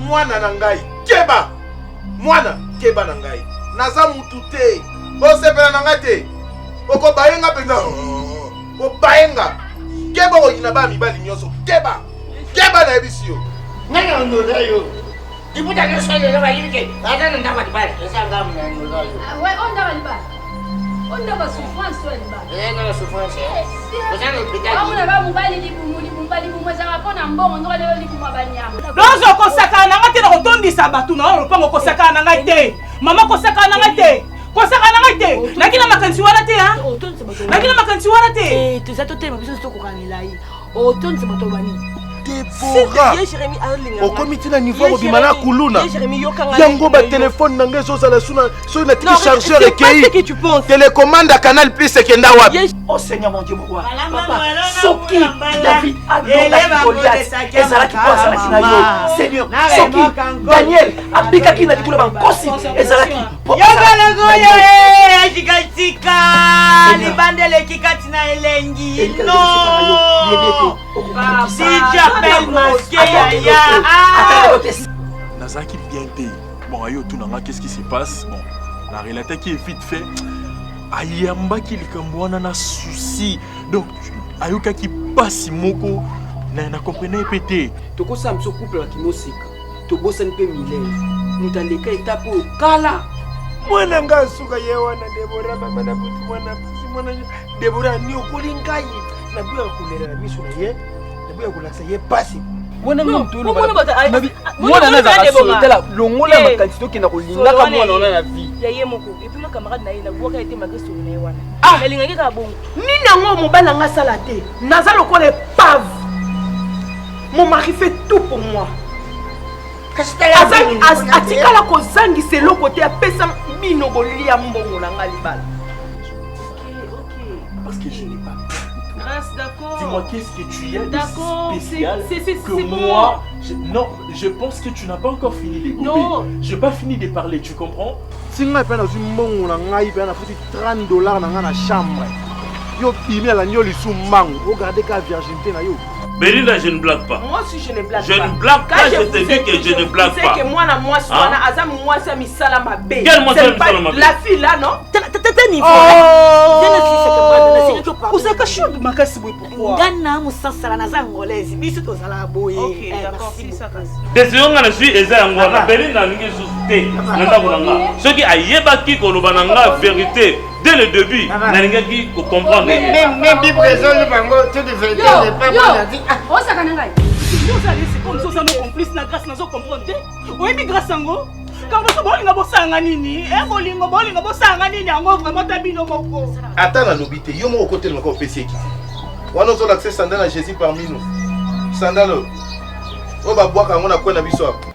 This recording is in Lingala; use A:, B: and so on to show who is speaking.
A: Mwana na ngai, keba! Mwana, keba na ngai. Naza mutu te. Osepela na ngai te. Okobaye nga mpenza. Obaye nga. Keba okoyina bana mibali nyonso. Keba! Keba nayebisi yo.
B: Ngai na ndoza yo. Liputa nyonso lelo bayebi ke aza na ndako ya libala. Eza ngambo na ndoza yo.
C: Ah, ouais, on ndako ya libala. On ndako ya souffrance ya libala.
B: Eh, ndako ya souffrance. Oza na hôpital.
C: Amona ba mobali libumu libumu ba libumu ezalaka mpo na mbongo nzoka lelo libumu ya banyama.
D: Lozo kosakana na ngai te na kotondisa bato na oyo lopango kosakana na ngai te. Mama kosakana na ngai te. Kosakana na ngai te. Naki na makanisi wana te ha. Naki na makanisi wana te.
E: Eh, toza totelema biso tokokangela ye. Otondisa bato bani.
A: Debora okomi ti na niveau kobima na kuluna yango batelefone na ngai ezozala suna soki natiki chargeur ekei telecommande ya canal plus ekenda wapi
F: Oh Seigneur mon Dieu mon roi papa soki David alongaki Goliath ezalaki mpo azalaki na yo Seigneur soki Daniel abikaki na likolo ya bankosi ezalaki mpo
G: yokolokoyo tika libanda eleki kati na elengi no DJ appel masqué yaya
H: nazalaki bien te bon aye otuna nga qu'est-ce qui se passe bon na relataki ye vite fait ayambaki likambo wana na souci donc ayokaki mpasi moko na, na comprene ye mpe te
F: tokosala biso couple na kimosika tobosani mpe milele moto aleka etape oyo kala
A: mwana nga asuka ye wana debora mama na butu mwana pasi mwana debora niokoli ngai naboyaka kolela na miso na ye naboyaka kolakisa ye pasi
F: mwana mwana nazalaka solo tala longola eh. makanisi tokenda kolingaka mwana wana na vie
E: ya ye moko epuis ma camarade na ye nabwaka ye te malgre solo na ye wana
D: ah!
E: nalingaki kaka bongo
D: nini yango mobali na nga asala te naza lokola epave mon mari fait tout pour moi atikala kozangisa eloko te apesa bino bolia mbongo na nga libala
H: Parce que je n'ai pas
E: Grâce, d'accord.
H: Dis-moi, qu'est-ce que tu as
E: de
H: spécial
E: c est, c est,
H: que
E: bon.
H: moi... Je, non, je pense que tu n'as pas encore fini de gober.
E: Non.
H: Je n'ai pas fini de parler, tu comprends
A: Si ngai mpe nazwi mbongo na ngai mpe nafuti 30 dollars na ngai na chambre yo bimi alandi yo lisu mbangu ogarde ka virginité na yo
I: Belinda, je ne blague pas.
D: Moi aussi, je ne blague
I: je
D: pas.
I: ne blague pas,
D: Quand
I: je te dis que je ne blague pas.
D: C'est que moi, la moi,
I: Hein?
D: aza mwasi ya misala mabe.
I: Quel mwasi ya
D: C'est pas
I: misala mabe?
D: La fille là, non?
E: Tata niveau.
D: Ozalaka chaude makasi boye pourquoi?
E: Nga na mosasala naza angolaise biso tozalaka boye.
D: Ok,
E: Eh,
D: d'accord,
E: merci
D: si ça
E: beaucoup.
D: kasi.
I: Décision nga nazwi eza yango wana. Belinda alingi lisusu te na ndako na nga. Soki ayebaki koloba na nga vérité dès le début, nalingaki kocomprendre ye.
B: Même même Bible ezoloba yango toute vérité n'est pas bonne à dire. Ah,
C: osaka na ngai
D: Yo oza lesi comme ça oza no complice na grâce nazo comprendre te. Oyebi grâce yango? Cardoso bolinga bosanga nini? Eh bolingo bolinga bosanga nini yango vraiment ta bino moko.
A: Ata nalobi te yo moko okotelemaka opesi ye kiti wana ozolakisa sandale na jésus parmi nous sandale oyo oyo babwaka yango na kwe na biso awa.